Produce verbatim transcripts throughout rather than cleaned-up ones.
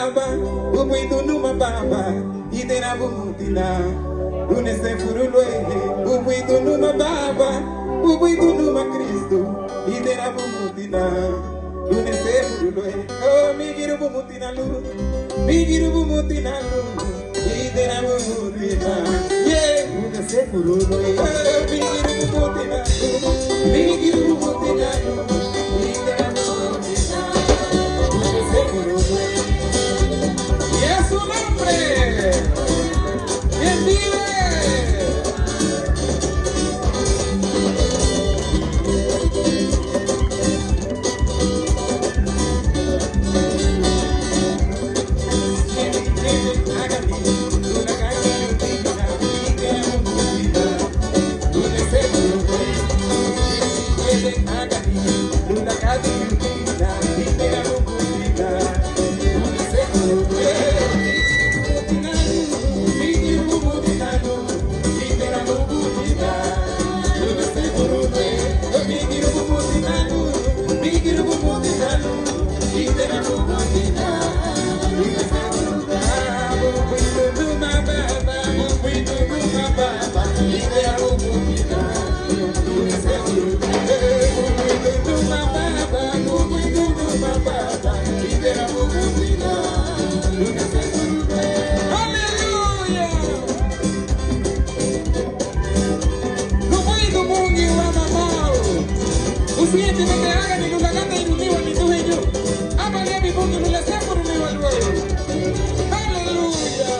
Baba, bubuidun numa Baba, ítara bumutina. Lun nesefurun luéi, bubuidun numa Baba, bubuidun numa Kristu, ítara bumutina. Lun nesefurun luéi, oh, mígirun bumutina lun, mígirun bumutina lun, ítara bumutina. Yeah. Lun nesefurun luéi, oh, mígirun bumutina lun, mígirun bumutina lun, ítara bumutina. Y es su nombre, quien vive. Aleluya. Lubuidun Bungiu wamamau. Busentibu agani lun laganeiruba niduheñu. Aba liabin Bungiu lun lesefuruniwa luéi. Aleluya.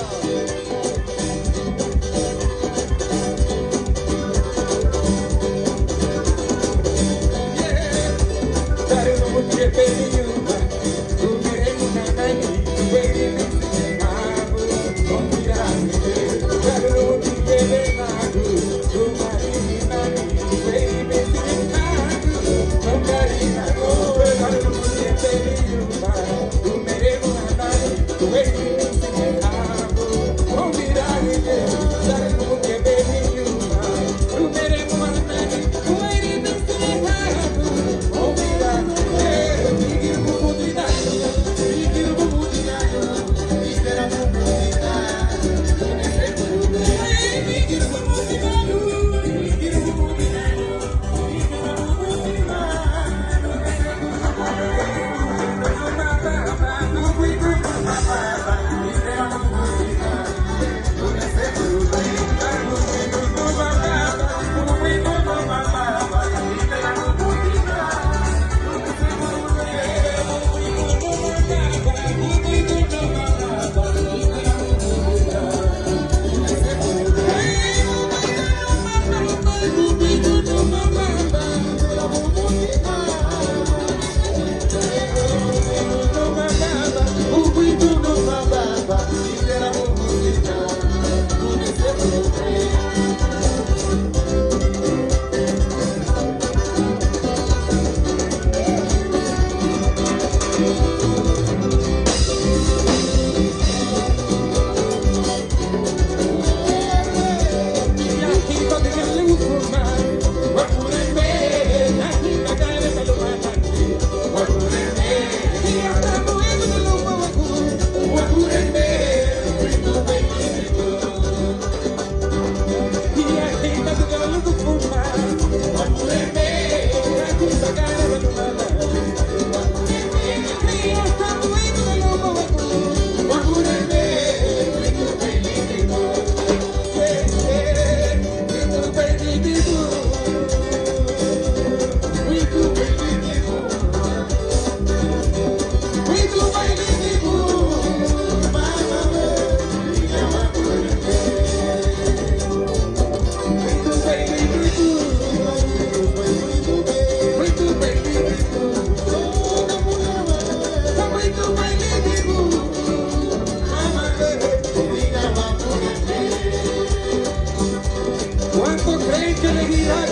¿Cuántos creen que le dirá